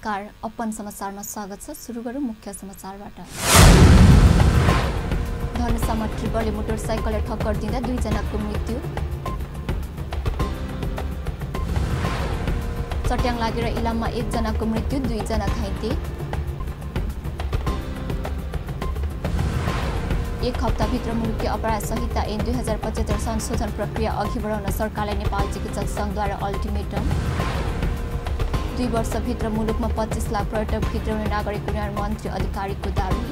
नमस्कार, अपन समाचारमा स्वागत छ। सुरु गरौँ मुख्य समाचारबाट। धनुषामा ट्रिपलले मोटरसाइकलले ठक्कर दिँदा 2 जनाको मृत्यु। चट्याङ लागेर इलाममा 1 जनाको मृत्यु, 2 जना घाइते। 1 हप्ताभित्र मुलुकी अपराध संहिता ऐन 2075 संशोधन प्रक्रिया अघि बढाउन सरकारलाई नेपाल चिकित्सक संघद्वारा अल्टिमेटम। 2 वर्षभित्र मुलुकमा 25 लाख पर्यटक भित्राउने नागरिक उन्नयन मन्त्री अधिकारीको दाबी।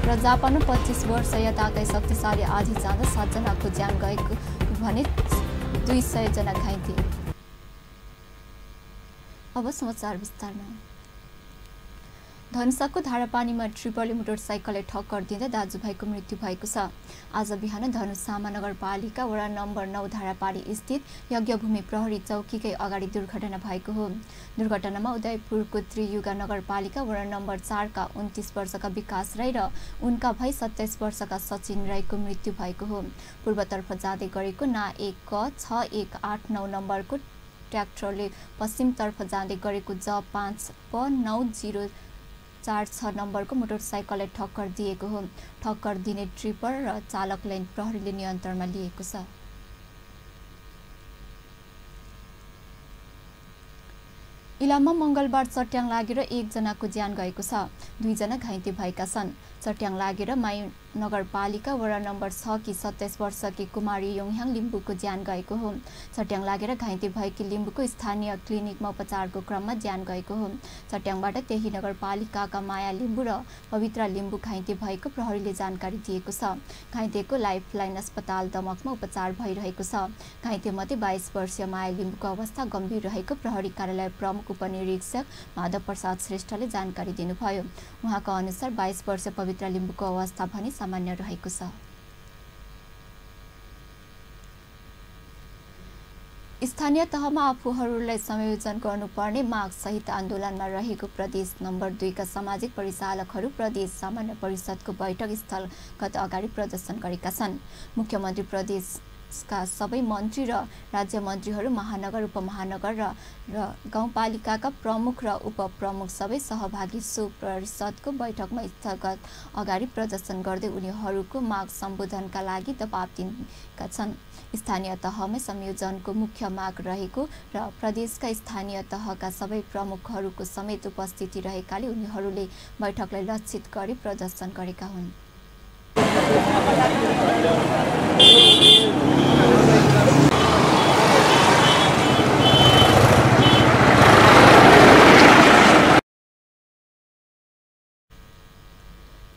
र जापानमा 25 वर्ष यताकै शक्तिशाली आँधी जाँदा 7 जनाको ज्यान गएको भने 200 जना घाइते। अब समाचार विस्तारमा। धनुषाको धारापानीमा ट्रिपलले मोटरसाइकलले ठक्कर दिँदा दाजुभाइको मृत्यु भएको छ। आज बिहान धनुषामा नगरपालिका वडा नम्बर 9 धारापानी स्थित यज्ञभूमि प्रहरी चौकीकै अगाडि दुर्घटना भएको हो। दुर्घटनामा उदयपुरको त्रियुगा नगरपालिका वडा नम्बर 4 का 29 वर्षका विकास राई र उनका भाइ 27 वर्षका सचिन राईको मृत्यु भएको हो। पूर्वतर्फ जाँदै गरेको ना 1 क 6189 नम्बरको ट्र्याक्टरले पश्चिमतर्फ जाँदै गरेको ज 5 प 9046 नम्बरको मोटरसाइकलले ठक्कर दिएको हो। ठक्कर दिने ट्रिपर र चालकलाई प्रहरीले नियन्त्रणमा लिएको छ। इलाममा मंगलबार चट्याङ लागेर 1 जनाको ज्यान गएको छ, 2 जना घाइते भएका छन्। चट्याङ लागेर माई नगरपालिका वडा नम्बर 6 की 27 वर्षकी कुमारी योङह्याङ लिम्बुको ज्यान गएको हो। चट्याङ लागेर घाइते भएकी लिम्बुको स्थानीय क्लिनिकमा उपचारको क्रममा ज्यान गएको हो। चट्याङबाट त्यही नगरपालिकाका माया लिम्बु र पवित्रा लिम्बु घाइते भएको प्रहरीले जानकारी दिएको छ। घाइतेको लाइफलाइन अस्पताल दमकमा उपचार भइरहेको छ। घाइते मध्ये 22 वर्षीय माया लिम्बुको अवस्था गम्भीर रहेको प्रहरी कार्यालय प्रमुख उपनिरीक्षक माधव प्रसाद श्रेष्ठले जानकारी दिनुभयो। उहाँका अनुसार 22 वर्षीय पवित्रा लिम्बुको अवस्था भने सामान्य रहेको छ। स्थानीय तहमा आफूहरूलाई समायोजन गर्नुपर्ने माग सहित आन्दोलनमा रहेको प्रदेश नम्बर 2 का सामाजिक परिचालकहरू प्रदेश सामान्य परिषदको बैठक स्थलगत अगाडि प्रदर्शन गरेका छन्। मुख्यमन्त्री प्रदेशका सबै मन्त्री र राज्य मन्त्रीहरू, महानगर, उपमहानगर र गाउँपालिकाका प्रमुख र उपप्रमुख सबै सहभागी सो परिषदको बैठकमा स्थलगत अगाडि प्रदर्शन गर्दै उनीहरूको माग सम्बोधनका लागि दबाब दिएका छन्। स्थानीय तहमै संयोजनको मुख्य माग रहेको र प्रदेशका स्थानीय तहका सबै प्रमुखहरूको समेत उपस्थिति रहेकाले उनीहरूले बैठकलाई लक्षित गरी प्रदर्शन गरेका हुन्।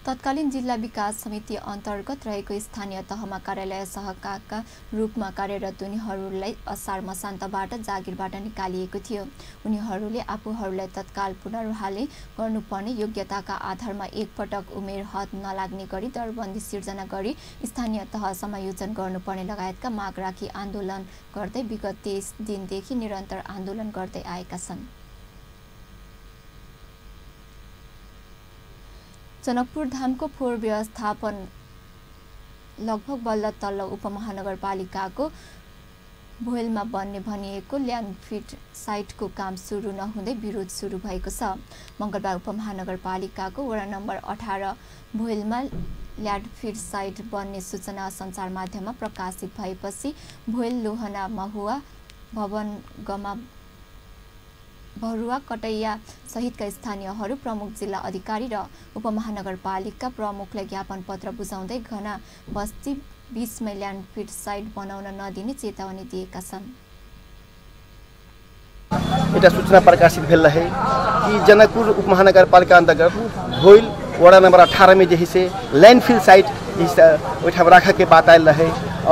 तत्कालीन जिल्ला विकास समिति अन्तर्गत रहेको स्थानीय तहमा कार्यालय सहकाका रूपमा कार्यरत उनीहरूलाई असार मसान्तबाट जागिरबाट निकालिएको थियो। उनीहरूले आफूहरूलाई तत्काल पुनर्बहाली गर्नुपर्ने, योग्यताका आधारमा एकपटक उमेर हद नलाग्ने गरी दरबन्दी सिर्जना गरी स्थानीय तह समायोजन गर्नुपर्ने लगायतका माग राखी आन्दोलन गर्दै विगत 23 दिनदेखि निरन्तर आन्दोलन गर्दै आएका छन्। जनकपुर धामको फोहोर व्यवस्थापन लगभग बल्ल तल्लो उपमहानगरपालिकाको भोइलमा बन्ने भनिएको ल्यान्डफिट साइटको काम सुरु नहुँदै विरोध सुरु भएको छ। मंगलबार उपमहानगरपालिकाको वडा नम्बर 18 भोइलमा ल्यान्डफिट साइट बन्ने सूचना सञ्चार माध्यममा प्रकाशित भएपछि भोइल, लोहना, महुवा, भवनगमा, भरुवा, कटैया सहितका स्थानीयहरू प्रमुख जिल्ला अधिकारी र उपमहानगरपालिका प्रमुखलाई ज्ञापन पत्र बुझाउँदै घना बस्ती 20 मा ल्यान्डफिट साइट बनाउन नदिने चेतावनी दिएका छन्। एउटा सूचना प्रकाशित भेल रहे कि जनकपुर उपमहानगरपालिका अंतर्गत भोइल वड़ा नंबर 18 में जही से लैंडफिल साइट उठा रखा के बात आयल रहे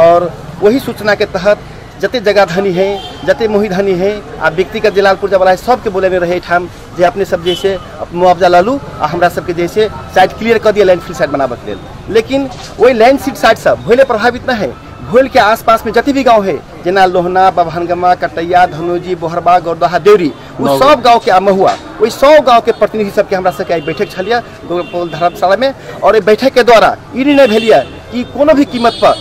और वही सूचना के तहत जते जगह धनी है, जते मोही धनी है, आ व्यक्तिगत जलालपुर जब है सबके बोले में रहे ठाम जे अपने सब जैसे मुआवजा ललू आ हमरा सबके जैसे साइट क्लियर कर दिया लैंडफिल साइट बनाबे के लेल। लेकिन वही लैंडफिल साइट सब भोइले प्रभावित न है। भोइल के आसपास में जति भी गांव है जना लोहना, भवनगमा, कटैया, धनोजी, बोहरबा, गौरदहा, देवरी, वो सब गांव के महुआ वही 100 गांव के प्रतिनिधि सबके हमरा सबके बैठक छलिया धर्मशाला में और बैठक के द्वारा ई निर्णय भेलिया कि कोनो भी कीमत पर,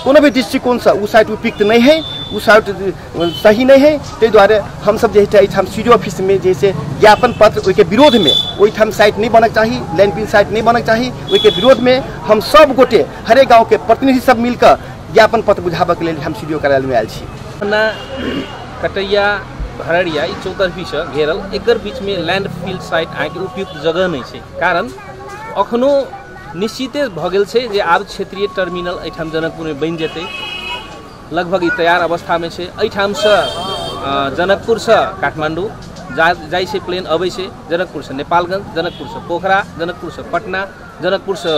कोनो भी दृष्टिकोण से वो साइट उपयुक्त नहीं है। वो साइट सही नहीं है। ते द्वारा हम सब जैसे हम सीडीओ ऑफिस में जैसे ज्ञापन पत्र के विरोध में वही हम साइट नहीं बनक चाहिए, लैंडफिल साइट नहीं बनक चाहिए, वही के विरोध में हम सब गोटे हरेक गाँव के प्रतिनिधि सब मिलकर ज्ञापन पत्र बुझाबे के लिए हम सीडीओ कार्यालय में आयल छी। कटैया भरड़िया ई चौतरफी से घेरल एकर बीच में लैंडफिल साइट आके उपयुक्त जगह नहीं है। कारण अखनो निश्चिते भ गेल छै जे आब क्षेत्रीय टर्मिनल एठाम जनकपुर में बन जेतै, लगभग ई तैयार अवस्था में छै। एठाम से जनकपुर से काठमांडू जाइ छै प्लेन, अबै छै जनकपुर से नेपालगंज, जनकपुर से पोखरा, जनकपुर से पटना, जनकपुर से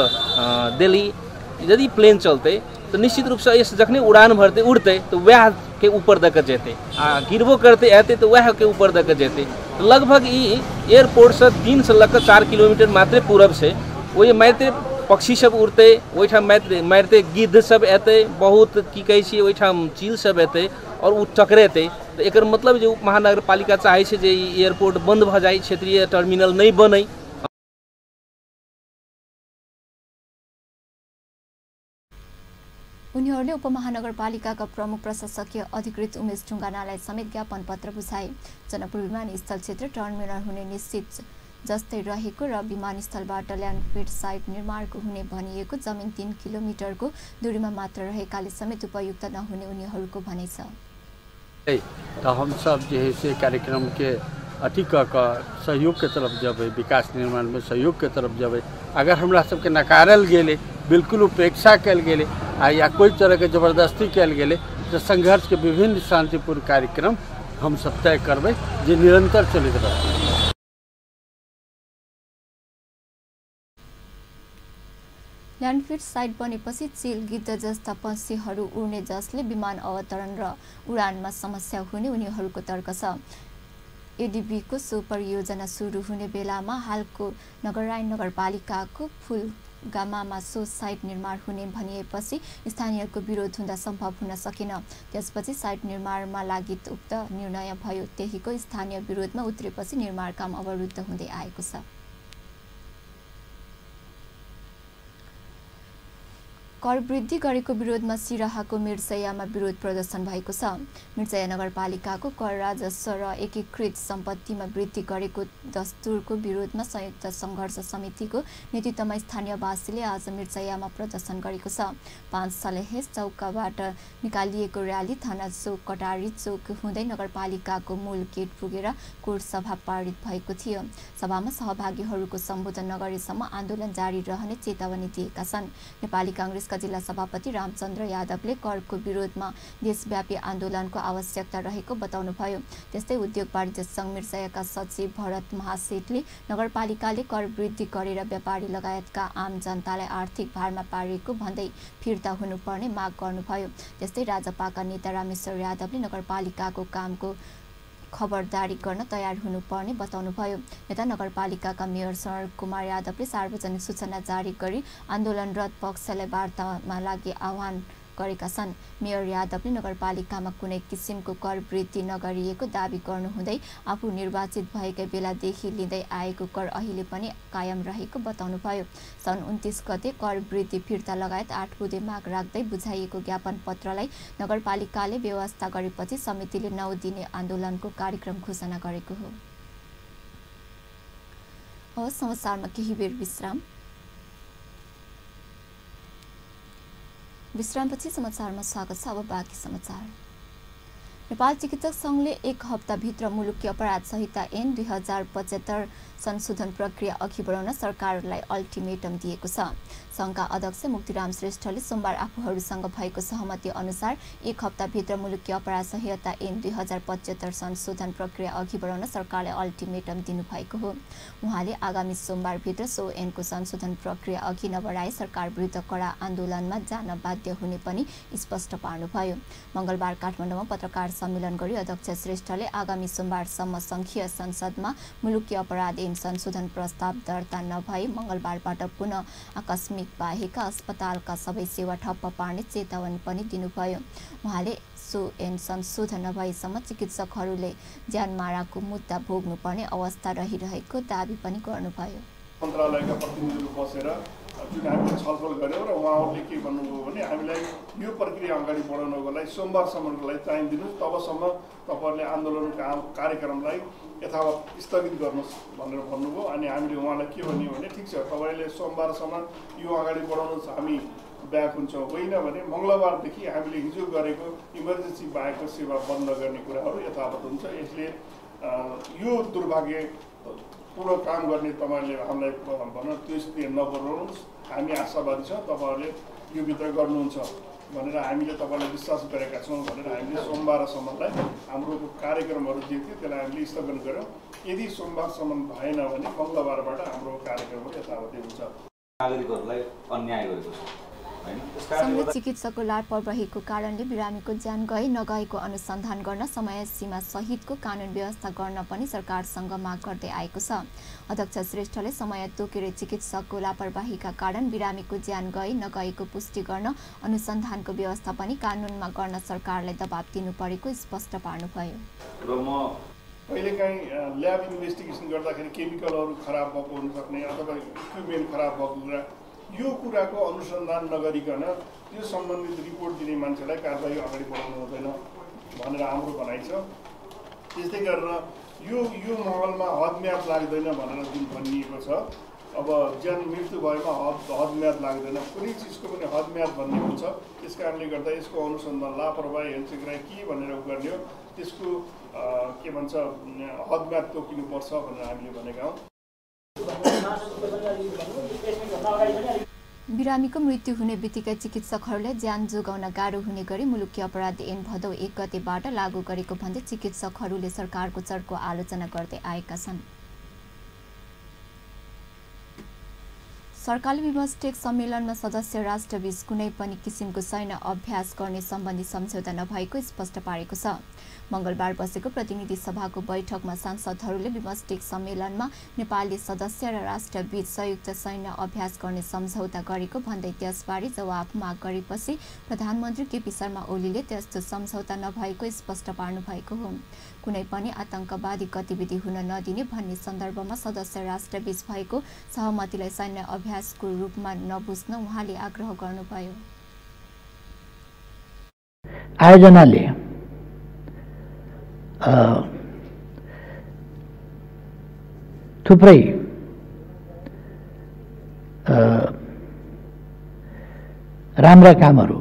दिल्ली। यदि प्लेन चलते तो निश्चित रूप से इस जखने उड़ान भरते उड़ते तो वह के ऊपर दक जेते, गिरबो करते आते तो वह के ऊपर दक जेते। तो लगभग ई एयरपोर्ट से 3 से लग 4 किलोमीटर मात्र पूरब से वही मारते पक्षी सब उड़ते, ओहिठाम मारते गिद्ध सब एते, बहुत की कहे छी ओहिठाम चील सब एते और उ टकरेते। तो एकर मतलब जे उप महानगर पालिका चाहे छै जे एयरपोर्ट बंद भ जाए, क्षेत्रीय टर्मिनल नहीं बनै। उनीहरूले उपमहानगरपालिकाका प्रमुख प्रशासकीय अधिकृत उमेश ढुङ्गानालाई समेत ज्ञापन पत्र बुझाए। जनकपुर विमानस्थल क्षेत्र टर्मिनल हुने निश्चित जस्तै रहेको र विमानस्थलबाट ल्यान्डफिड साइट निर्माणको हुने भनिएको जमिन 3 किलोमिटरको दूरीमा मात्र रहेकाले समेत उपयुक्त नहुने उनीहरूको भनाइ छ। तो हम सब जो है से कार्यक्रम के अथी सहयोग के तरफ जब विकास निर्माण में सहयोग के तरफ जब अगर हमरा सबके नकारल गेले, बिल्कुल उपेक्षा कल गेले या कोई तरह के जबरदस्ती कल गेले तो संघर्ष के विभिन्न शांतिपूर्ण कार्यक्रम हम सब तय करबे जे निरंतर चलित रहते। ल्यान्डफिड साइट बनेपछि चील, गिद्ध जस्ता पक्षीहरू उड्ने जसले विमान अवतरण र उडानमा समस्या हुने उनीहरूको तर्क छ। एडीबीको सो परियोजना सुरु हुने बेलामा हालको नगरायन नगरपालिकाको फुलगामामा सो साइट निर्माण हुने भनिएपछि स्थानीयको विरोध हुँदा सम्भव हुन सकेन। त्यसपछि साइट निर्माणमा लागि उक्त निर्णय भयो। त्यहीको स्थानीय विरोधमा उत्रेपछि निर्माण काम अवरुद्ध हुँदै आएको छ। कर वृद्धि गरेको विरोधमा सिराहाको मिर्चयामा विरोध प्रदर्शन भएको छ। मिर्चया नगरपालिकाको कर राजस्व र एकीकृत सम्पत्तिमा वृद्धि गरेको दस्तुरको विरोधमा संयुक्त सङ्घर्ष समितिको नेतृत्वमा स्थानीयवासीले आज मिर्चयामा प्रदर्शन गरेको छ। 5 सलेहे चौकबाट निकालिएको र्याली थाना चौक, कटारी चौक हुँदै नगरपालिकाको मूल गेट पुगेर कोर्ट सभा पारित भएको थियो। सभामा सहभागीहरूको सम्बोधन नगरेसम्म आन्दोलन जारी रहने चेतावनी दिएका छन्। नेपाली कांग्रेसका जिल्ला सभापति रामचन्द्र यादवले करको विरोधमा देशव्यापी आन्दोलनको आवश्यकता रहेको बताउनुभयो। त्यस्तै उद्योग वाणिज्य संघ मिर्चयाका सचिव भरत महासेठले नगरपालिकाले कर वृद्धि गरेर व्यापारी लगायतका आम जनतालाई आर्थिक भारमा पारेको भन्दै फिर्ता हुनुपर्ने माग गर्नुभयो। त्यस्तै राजपाका नेता रामेश्वर यादवले नगरपालिकाको कामको खबरदारी गर्न तयार हुनुपर्ने बताउनुभयो। यता नगरपालिकाका मेयर शरण कुमार यादवले सार्वजनिक सूचना जारी गरी आन्दोलनरत पक्षलाई वार्तामा लागि आह्वान गरेका छन्। मेयर यादवले नगरपालिकामा कुनै किसिमको कर वृद्धि नगरिएको दाबी गर्नुहुँदै आफू निर्वाचित भएकै बेलादेखि लिँदै आएको कर अहिले पनि कायम रहेको बताउनुभयो। सन् 29 गते कर वृद्धि फिर्ता लगायत 8 बुँदे माग राख्दै बुझाइएको ज्ञापन पत्रलाई नगरपालिकाले व्यवस्था गरेपछि समितिले 9 दिने आन्दोलनको कार्यक्रम घोषणा गरेको हो। अब समाचारमा केही बेर विश्रामपछि समाचारमा स्वागत छ। अब बाँकी समाचार। नेपाल चिकित्सक संघले 1 हप्ताभित्र मुलुकी अपराध संहिता ऐन 2075 संशोधन प्रक्रिया अघि बढाउन सरकारलाई अल्टिमेटम दिएको छ। संघका अध्यक्ष मुक्तिराम श्रेष्ठले सोमबार आफूहरूसँग भएको सहमति अनुसार 1 हप्ताभित्र मुलुकी अपराध संहिता ऐन 2075 संशोधन प्रक्रिया अघि बढाउन सरकारलाई अल्टिमेटम दिनुभएको हो। उहाँले आगामी सोमबारभित्र सो ऐनको संशोधन प्रक्रिया अघि नबढाए सरकार विरुद्ध कडा आन्दोलनमा जान बाध्य हुने पनि स्पष्ट पार्नुभयो। मंगलबार काठमाडौँमा पत्रकार सम्मेलन गरी अध्यक्ष श्रेष्ठले आगामी सोमबारसम्म संघीय संसदमा मुलुकी अपराध ऐन संशोधन प्रस्ताव दर्ता नभए मंगलबारबाट पुनः आकस्मिक बाहेक अस्पतालका सबै सेवा ठप्प पार्ने चेतावनी पनि दिनुभयो। उहाँले सो ऐन संशोधन नभएसम्म चिकित्सकहरूले ज्यानमाराको मुद्दा भोग्नुपर्ने अवस्था रहिरहेको दाबी पनि गर्नुभयो। मन्त्रालयका प्रतिनिधिहरू बसेर जुन हामीले छलफल गऱ्यौँ र उहाँहरूले के भन्नुभयो भने हामीलाई यो प्रक्रिया अगाडि बढाउनको लागि सोमबारसम्मको लागि टाइम दिनुहोस्, तबसम्म तपाईँहरूले आन्दोलनको कार्यक्रमलाई यथावत स्थगित गर्नुहोस् भनेर भन्नुभयो। अनि हामीले उहाँलाई के भन्यौँ भने ठिक छ, तपाईँले सोमबारसम्म यो अगाडि बढाउनुहोस्, हामी ब्याक हुन्छौँ। होइन भने मङ्गलबारदेखि हामीले हिजो गरेको इमर्जेन्सी बाहेकको सेवा बन्द गर्ने कुराहरू यथावत हुन्छ। यसले यो दुर्भाग्यपूर्ण काम गर्ने तपाईँहरूले हामीलाई भन्न त्यो स्थिति नबनाउनुहोस्, हामी आशावादी छौँ तपाईँहरूले यो भित्र गर्नुहुन्छ भनेर हामीले तपाईँलाई विश्वास गरेका छौँ भनेर हामीले सोमबारसम्मलाई हाम्रो कार्यक्रमहरू जे थियो त्यसलाई हामीले स्थगन गऱ्यौँ। यदि सोमबारसम्म भएन भने मङ्गलबारबाट हाम्रो कार्यक्रमहरू यथावतै हुन्छ। नागरिकहरूलाई अन्याय गरेको छ। संघ चिकित्सकको लापरवाहीको कारणले बिरामीको ज्यान गए नगएको अनुसन्धान गर्न समय सीमा सहितको कानुन व्यवस्था गर्न पनि सरकारसँग माग गर्दै आएको छ। अध्यक्ष श्रेष्ठले समय तोकेर चिकित्सकको लापरवाहीका कारण बिरामीको ज्यान गए नगएको पुष्टि गर्न अनुसन्धानको व्यवस्था पनि कानुनमा गर्न सरकारलाई दबाब दिनु परेको स्पष्ट पार्नुभयो। कहिलेकाहीँ ल्याब इन्भेस्टिगेसन गर्दाखेरि केमिकलहरू खराब भएको हुनसक्ने अथवा इक्विपमेन्ट खराब भएको कुरा, यो कुराको अनुसन्धान नगरिकन त्यो सम्बन्धित रिपोर्ट दिने मान्छेलाई कारबाही अगाडि बढाउनु हुँदैन भनेर हाम्रो भनाइ छ। त्यस्तै गरेर यो महलमा हदम्याद लाग्दैन भनेर जुन भनिएको छ, अब ज्यान मृत्यु भएमा हदम्याद लाग्दैन, कुनै चिजको पनि हदम्याद भन्ने हुन्छ। त्यस कारणले गर्दा यसको अनुसन्धान लापरवाही हेलचेक्राइ के भनेर गर्ने हो, त्यसको के भन्छ हदम्याद तोकिनुपर्छ भनेर हामीले भनेका हौँ। बिरामीको मृत्यु हुने बित्तिकै चिकित्सकहरूले ज्यान जोगाउन गाह्रो हुने गरी मुलुकी अपराध ऐन भदौ 1 गतेबाट लागू गरेको भन्दै चिकित्सकहरूले सरकारको चर्को आलोचना गर्दै आएका छन्। सरकारले बिमस्टेक सम्मेलनमा सदस्य राष्ट्रबीच कुनै पनि किसिमको सैन्य अभ्यास गर्ने सम्बन्धी सम्झौता नभएको स्पष्ट पारेको छ। मंगलबार बसेको प्रतिनिधि सभाको बैठकमा सांसदहरूले बिमस्टेक सम्मेलनमा नेपालले सदस्य र राष्ट्रबीच संयुक्त सैन्य अभ्यास गर्ने सम्झौता गरेको भन्दै त्यसबारे जवाफ माग गरेपछि प्रधानमन्त्री केपी शर्मा ओलीले त्यस्तो सम्झौता नभएको स्पष्ट पार्नु भएको हो। कुनै पनि आतंकवादी गतिविधि हुन नदिने भन्ने सन्दर्भमा सदस्य राष्ट्रबीच भएको सहमतिलाई सैन्य अभ्यासको रूपमा नबुझ्न उहाँले आग्रह गर्नुभयो। आयोजनाले थुप्रै राम्रा कामहरू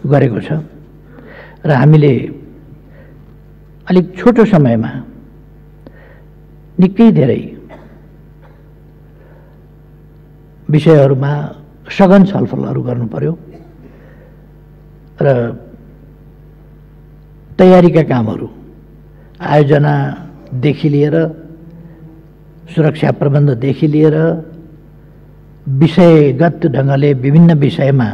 गरेको छ र हामीले अलिक छोटो समयमा निकै धेरै विषयहरूमा सघन छलफलहरू गर्नु पर्यो र तयारीका कामहरू आयोजनादेखि लिएर सुरक्षा प्रबन्धदेखि लिएर विषयगत ढङ्गले विभिन्न विषयमा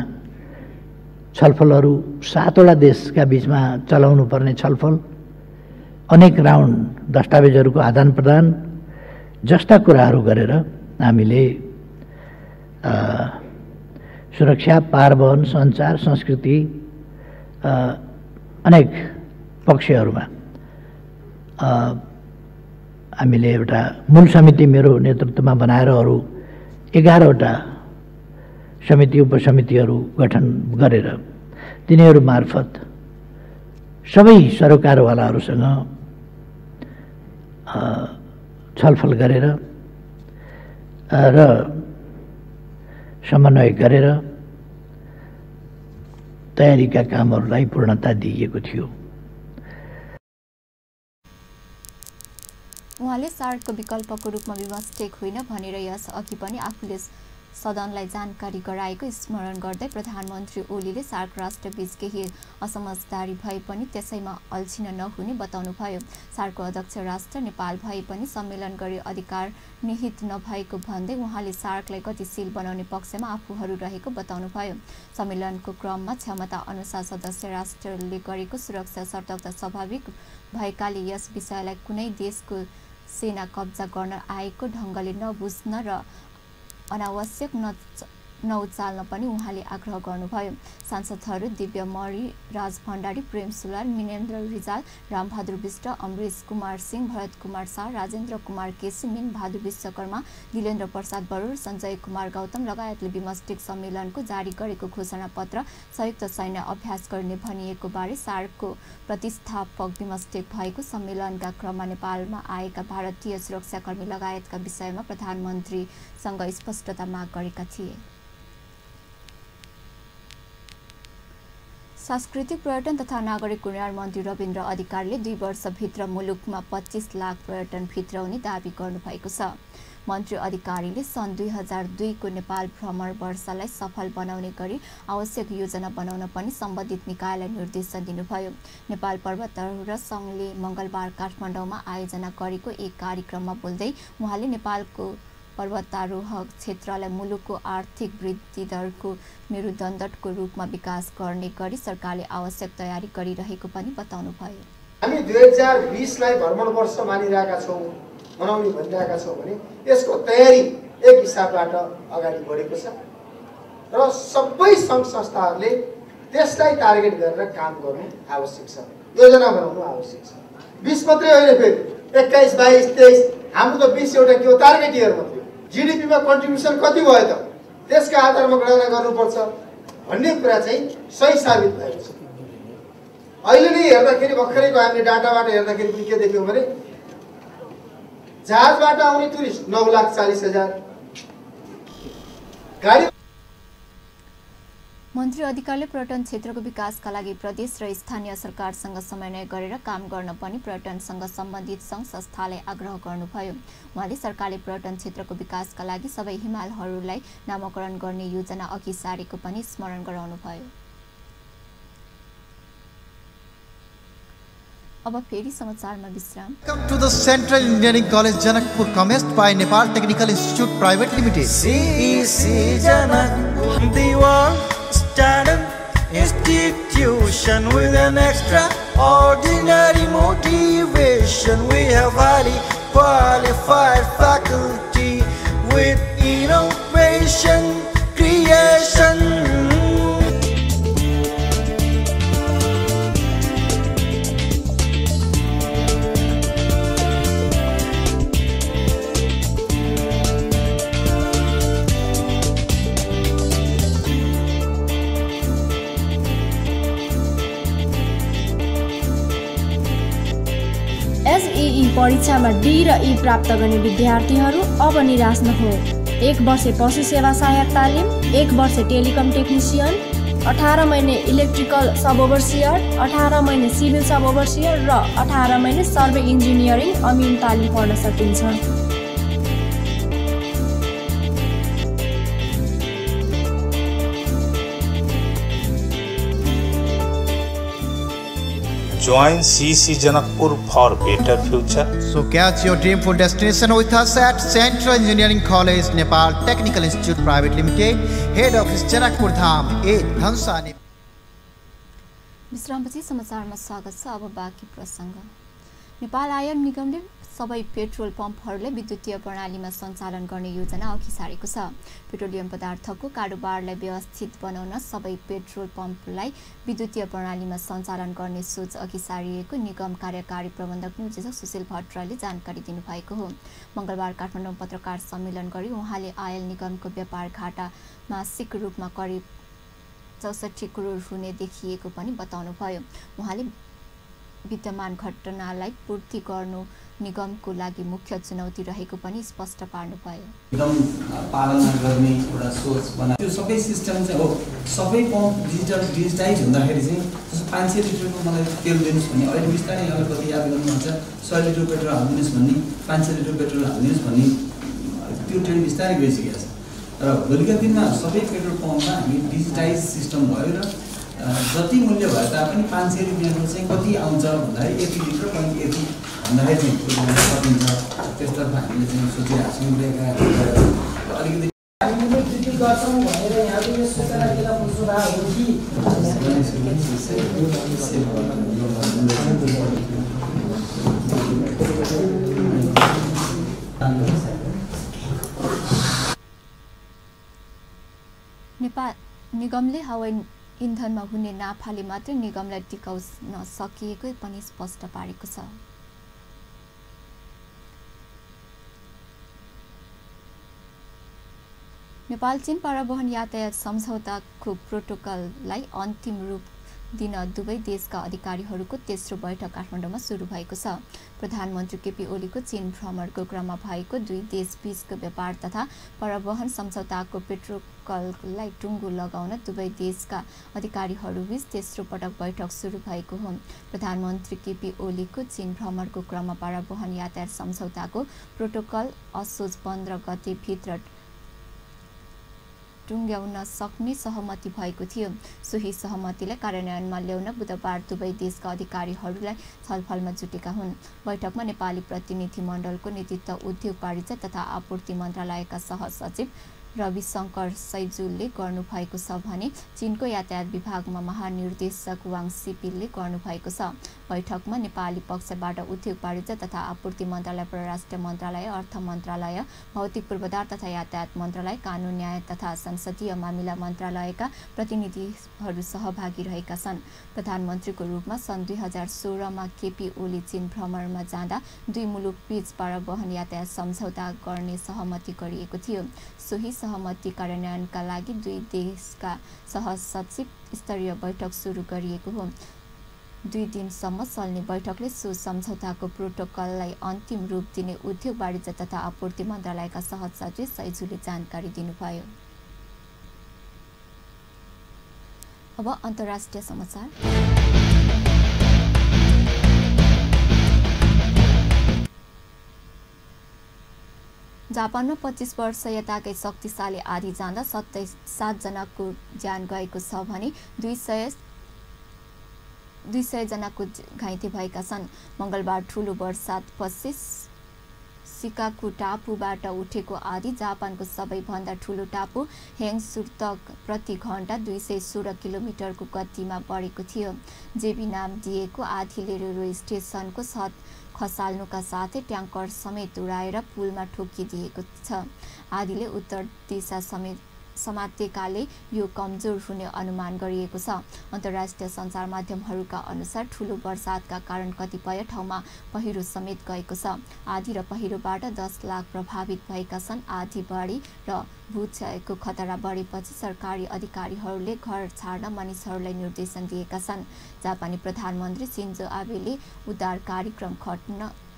छलफलहरू 7वटा देशका बीचमा चलाउनु पर्ने छलफल, अनेक राउन्ड दस्तावेजहरूको आदान प्रदान जस्ता कुराहरू गरेर हामीले सुरक्षा, पारवहन, सञ्चार, संस्कृति अनेक पक्षहरूमा हामीले एउटा मूल समिति मेरो नेतृत्वमा बनाएर अरू 11वटा समिति उपसमितिहरू गठन गरेर तिनीहरू मार्फत सबै सरोकारवालाहरूसँग छलफल गरेर र समन्वय गरेर तयारीका कामहरूलाई पूर्णता दिइएको थियो। उहाँले सार्कको विकल्पको रूपमा बिमस्टेक होइन भनेर यस अघि पनि आफूले सदनलाई जानकारी गराएको स्मरण गर्दै प्रधानमन्त्री ओलीले सार्क राष्ट्रबीच केही असमझदारी भए पनि त्यसैमा अल्झिन नहुने बताउनुभयो। सार्कको अध्यक्ष राष्ट्र नेपाल भए पनि सम्मेलन गरी अधिकार निहित नभएको भन्दै उहाँले सार्कलाई गतिशील बनाउने पक्षमा आफूहरू रहेको बताउनुभयो। सम्मेलनको क्रममा क्षमता अनुसार सदस्य राष्ट्रले गरेको सुरक्षा सर्तकता स्वाभाविक भएकाले यस विषयलाई कुनै देशको सेना कब्जा गर्न आएको ढङ्गले नबुझ्न र अनावश्यक नउचाल्न पनि उहाँले आग्रह गर्नुभयो। सांसदहरू दिव्य मणि, राज भण्डारी, प्रेम सुलाल, मिनेन्द्र रिजाल, रामबहादुर विष्ट, अमरेश कुमार सिंह, भरत कुमार शाह, राजेन्द्र कुमार केसी, मिन बहादुर विश्वकर्मा, दिलेन्द्र प्रसाद बरुड, सञ्जय कुमार गौतम लगायतले बिमस्टेक सम्मेलनको जारी गरेको घोषणापत्र संयुक्त सैन्य अभ्यास गर्ने भनिएको बारे सार्कको प्रतिष्ठापक बिमस्टेक भएको सम्मेलनका क्रममा नेपालमा आएका भारतीय सुरक्षाकर्मी लगायतका विषयमा प्रधानमन्त्रीसँग स्पष्टता माग गरेका थिए। सांस्कृतिक पर्यटन तथा नागरिक उड्डयन मन्त्री रविन्द्र अधिकारीले 2 वर्षभित्र मुलुकमा 25 लाख पर्यटन भित्राउने दाबी गर्नुभएको छ। मन्त्री अधिकारीले सन् 2002 को नेपाल भ्रमण वर्षलाई सफल बनाउने गरी आवश्यक योजना बनाउन पनि सम्बन्धित निकायलाई निर्देशन दिनुभयो। नेपाल पर्वतारोहण सङ्घले मङ्गलबार काठमाडौँमा आयोजना गरेको एक कार्यक्रममा बोल्दै उहाँले नेपालको पर्वतारोहण क्षेत्रलाई मुलुकको आर्थिक वृद्धि दरको मेरुदण्डको रूपमा विकास गर्ने गरी सरकारले आवश्यक तयारी गरिरहेको पनि बताउनुभयो। हामी 2020 लाई भ्रमण वर्ष मानिरहेका छौँ, मनाउने भनिरहेका छौँ भने यसको तयारी एक हिसाबबाट अगाडि बढेको छ र सबै सङ्घ संस्थाहरूले त्यसलाई टार्गेट गरेर काम गर्नु आवश्यक छ, योजना बनाउनु आवश्यक छ। 20 मात्रै होइन, फेरि 21, 22, 23 हाम्रो त 20 एउटा के हो टार्गेट इयर मात्रै। जीडीपीमा कन्ट्रिब्युसन कति भयो त त्यसका आधारमा गणना गर्नुपर्छ भन्ने कुरा चाहिँ सही साबित भएको छ। अहिले नै हेर्दाखेरि भर्खरैको हामीले डाटाबाट हेर्दाखेरि पनि के देख्यौँ भने जहाजबाट आउने टुरिस्ट 9,40,000 गाडी। मन्त्री अधिकारीले पर्यटन क्षेत्रको विकासका लागि प्रदेश र स्थानीय सरकारसँग समन्वय गरेर काम गर्न पनि पर्यटनसँग सम्बन्धित सङ्घ संस्थालाई आग्रह गर्नुभयो। उहाँले सरकारले पर्यटन क्षेत्रको विकासका लागि सबै हिमालहरूलाई नामाकरण गर्ने योजना अघि सारेको पनि स्मरण गराउनुभयो। अब फेरि समाचारमा विश्राम। Welcome to the Central Engineering College Janakpur, commenced by Nepal Technical Institute Private Limited. CEC Janakpur, the world standard institution with an extraordinary motivation. We have highly qualified faculty with innovation creation. SEE परीक्षामा D र E प्राप्त गर्ने विद्यार्थीहरू अब निराश नहो। 1 वर्ष पशु सेवा सहायक तालिम, 1 वर्ष टेलिकम टेक्निसियन, 18 महिने इलेक्ट्रिकल सब ओभरसियर, 18 महिने सिभिल सब ओभरसियर र 18 महिने सर्वे इन्जिनियरिङ अमिन तालिम पढ्न सकिन्छ। Join CEC Janakpur for better future. So catch your dreamful destination with us at Central Engineering College, Nepal Technical Institute Private Limited, Head Office Janakpur Dham, 8 Dhansani. विश्रामपछि समाचारमा स्वागत छ। अब बाँकी प्रसङ्ग। नेपाल आयन निगमले सबै पेट्रोल पम्पहरूलाई विद्युतीय प्रणालीमा सञ्चालन गर्ने योजना अघि सारेको छ। पेट्रोलियम पदार्थको कारोबारलाई व्यवस्थित बनाउन सबै पेट्रोल पम्पलाई विद्युतीय प्रणालीमा सञ्चालन गर्ने सोच अघि सारिएको निगम कार्यकारी प्रबन्धक निर्देशक सुशील भट्टराईले जानकारी दिनुभएको हो। मङ्गलबार काठमाडौँ पत्रकार सम्मेलन गरी उहाँले आयल निगमको व्यापार घाटा मासिक रूपमा करिब 64 करोड हुने देखिएको पनि बताउनुभयो। उहाँले विद्यमान घटनालाई पूर्ति गर्नु निगमको लागि मुख्य चुनौती रहेको पनि स्पष्ट पार्नुभयो। एकदम पालना गर्ने एउटा सोच बना त्यो सबै सिस्टम चाहिँ हो सबै पम्प डिजिटाइज हुँदाखेरि चाहिँ जस्तो 500 लिटरको मलाई तेल दिनुस् भने अहिले बिस्तारै यहाँले कति याद गर्नुहुन्छ 100 लिटर पेट्रोल हाल्दिनुस् भन्ने 500 लिटर पेट्रोल हाल्दिनुस् भन्ने त्यो ट्रेन्ड बिस्तारै गइसकेको छ। र भोलिका दिनमा सबै पेट्रोल पम्पमा हामी डिजिटाइज सिस्टम भयो र जति मूल्य भए तापनि 500 रुपियाँको चाहिँ कति आउँछ भन्दाखेरि 1 लिटर पनि यति भन्दाखेरि चाहिँ सकिन्छ। त्यसतर्फ हामीले चाहिँ सोचिरहेको छौँ। अलिकति गर्छौँ भनेर यहाँको यो सूचना केला पुछुरा हो कि निगमले हवाई इन्धनमा हुने नाफाले मात्र निगमलाई टिकाउन सकिएको पनि स्पष्ट पारेको छ। नेपाल चीन परिवहन यातायात सम्झौताको प्रोटोकललाई अन्तिम रूप दिन दुवै देशका अधिकारीहरूको तेस्रो बैठक काठमाडौँमा सुरु भएको छ। प्रधानमन्त्री केपी ओलीको चीन भ्रमणको क्रममा भएको दुई देशबीचको व्यापार तथा परिवहन सम्झौताको प्रोटोकललाई टुङ्गो लगाउन दुवै देशका अधिकारीहरूबीच तेस्रो पटक बैठक सुरु भएको हो। प्रधानमन्त्री केपी ओलीको चीन भ्रमणको क्रममा परिवहन यातायात सम्झौताको प्रोटोकल असोज 15 गतेभित्र टुङ्ग्याउन सक्ने सहमति भएको थियो। सोही सहमतिलाई कार्यान्वयनमा ल्याउन बुधबार दुवै देशका अधिकारीहरूलाई छलफलमा जुटेका हुन्। बैठकमा नेपाली प्रतिनिधिमण्डलको नेतृत्व उद्योग वाणिज्य तथा आपूर्ति मन्त्रालयका सहसचिव रविशंकर सैजुलले गर्नुभएको छ भने चीनको यातायात विभागमा महानिर्देशक वाङ सिपिलले गर्नुभएको छ। बैठकमा नेपाली पक्षबाट उद्योग वाणिज्य तथा आपूर्ति मन्त्रालय, परराष्ट्र मन्त्रालय, अर्थ मन्त्रालय, भौतिक पूर्वाधार तथा यातायात मन्त्रालय, कानुन न्याय तथा संसदीय मामिला मन्त्रालयका प्रतिनिधिहरू सहभागी रहेका छन्। प्रधानमन्त्रीको रूपमा सन् 2016मा केपी ओली चीन भ्रमणमा जाँदा दुई मुलुकबीच परिवहन यातायात सम्झौता गर्ने सहमति गरिएको थियो। सोही सहमति कार्यान्वयनका लागि दुई देशका सहसचिव स्तरीय बैठक सुरु गरिएको हो। 2 दिनसम्म चल्ने बैठकले सो सम्झौताको प्रोटोकललाई अन्तिम रूप दिने उद्योग वाणिज्य तथा आपूर्ति मन्त्रालयका सहसचिव सैजुले जानकारी दिनुभयो। अब अन्तर्राष्ट्रिय समाचार। जापानमा 25 वर्ष यताकै शक्तिशाली आँधी जाँदा 7 जनाको ज्यान गएको छ भने 200 जनाको घाइते भएका छन्। मंगलबार ठूलो बर्षातपछि सिकाकु टापुबाट उठेको आँधी जापानको सबैभन्दा ठूलो टापु हेङसुर्तक प्रति घण्टा 216 किलोमिटरको गतिमा बढेको थियो। जेबी नाम दिएको आँधीले रेलवे स्टेसनको छत खसाल्नुका साथै ट्याङ्कर समेत उडाएर पुलमा ठोकिदिएको छ। आँधीले उत्तर दिशा समेत समातेकाले यो कमजोर हुने अनुमान गरिएको छ। अन्तर्राष्ट्रिय सञ्चार माध्यमहरूका अनुसार ठूलो वर्षातका कारण कतिपय ठाउँमा पहिरो समेत गएको छ। आँधी र पहिरोबाट 10 लाख प्रभावित भएका छन्। आँधी बढी र भूक्षयको खतरा बढेपछि सरकारी अधिकारीहरूले घर छाड्न मानिसहरूलाई निर्देशन दिएका छन्। जापानी प्रधानमन्त्री सिन्जो आबेले उद्धार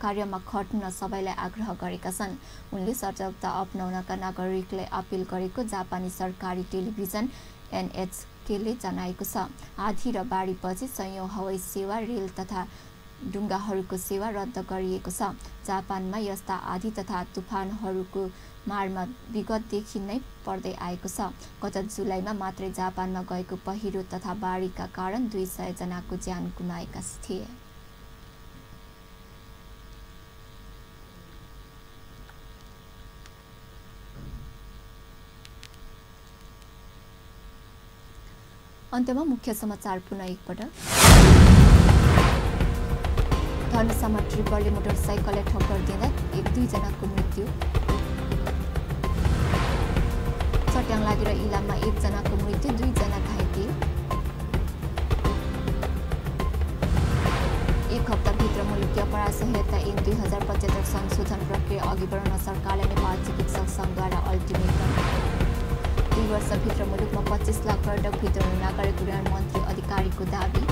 कार्यमा खट्न सबैलाई आग्रह गरेका छन्। उनले सतर्कता अपनाउनका नागरिकलाई अपील गरेको जापानी सरकारी टेलिभिजन NHK ले जनाएको छ। आँधी र बाढीपछि सयौं हवाई सेवा, रेल तथा डुङ्गाहरूको सेवा रद्द गरिएको छ। जापानमा यस्ता आँधी तथा तुफानहरूको मारमा विगतदेखि नै पर्दै आएको छ। गत जुलाईमा मात्रै जापानमा गएको पहिरो तथा बाढीका कारण 200 जनाको ज्यान गुमाएका थिए। अन्त्यमा मुख्य समाचार पुनः एकपटक। धनुषामा ट्रिपरले मोटरसाइकललाई ठक्कर दिँदा 1-2 जनाको मृत्यु। चट्याङ लागेर इलाममा 1 जनाको मृत्यु, 2 जना घाइते। 1 हप्ताभित्र मुलुकीय अपराध संहिता ऐन 2075 संशोधन प्रक्रिया अघि बढाउन सरकारलाई नेपाल चिकित्सक सङ्घद्वारा अल्टिमेटम। 2 वर्षभित्र मुलुकमा 25 लाख पर्यटक वितरण नगरेको गृह मन्त्री अधिकारीको दाबी।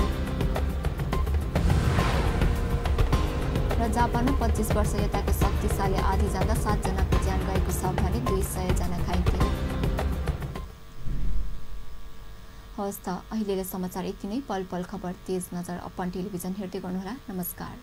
र जापानमा 25 वर्ष यताको शक्तिशाली आँधी जाँदा 7 जनाको ज्यान गएको छ भने 200 जना घाइते। हवस् त, अहिलेको समाचार यति नै। पल पल खबर तेज नजर अपन टेलिभिजन हेर्दै गर्नुहोला। नमस्कार।